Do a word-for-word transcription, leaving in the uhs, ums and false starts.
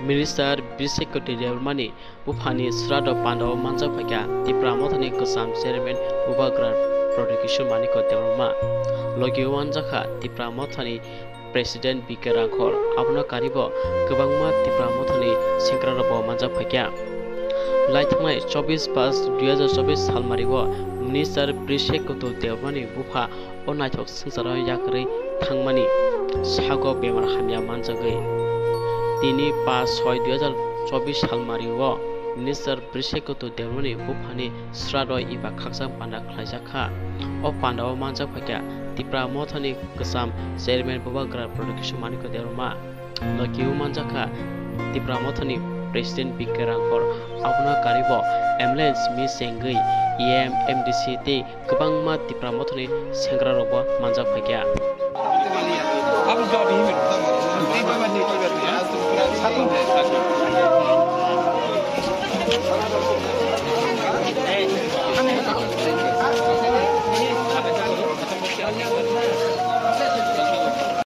Minister Brishekoto Debbarmani buphani srado pandao manjak phaikha Tipra Mothani kwcham chairman Bubagra Prodikishu Manikya Debbarma. Logi o manjakha Tipra Mothani President B K Rangkhor, abono karibo kwbangma Tipra Mothani sengkrarokbo manjak phaikha. Laithangnai chobbish paanch dui hazar chobbish salmario Minister Brishekoto Debbarmani bupha o naithok swngcharo yakarwi thangmani sago bemar hamya manjagwi. Tini paanch soi dui hazar chobbish salmario Minister Brishekoto Debbarmani buphani srado iba khakchang panda khlaijakha. O pandao manjak phaikha Tipra Mothani kwcham chairman Bubagra Prodikishu Manikya Debbarma. Logi o manjakha Tipra Mothani President B K Rangkhor, abono karibo M L A simi chengwi E M, M D C tei kwbangma Tipra Mothani sengkrarokbo manjak phaikha.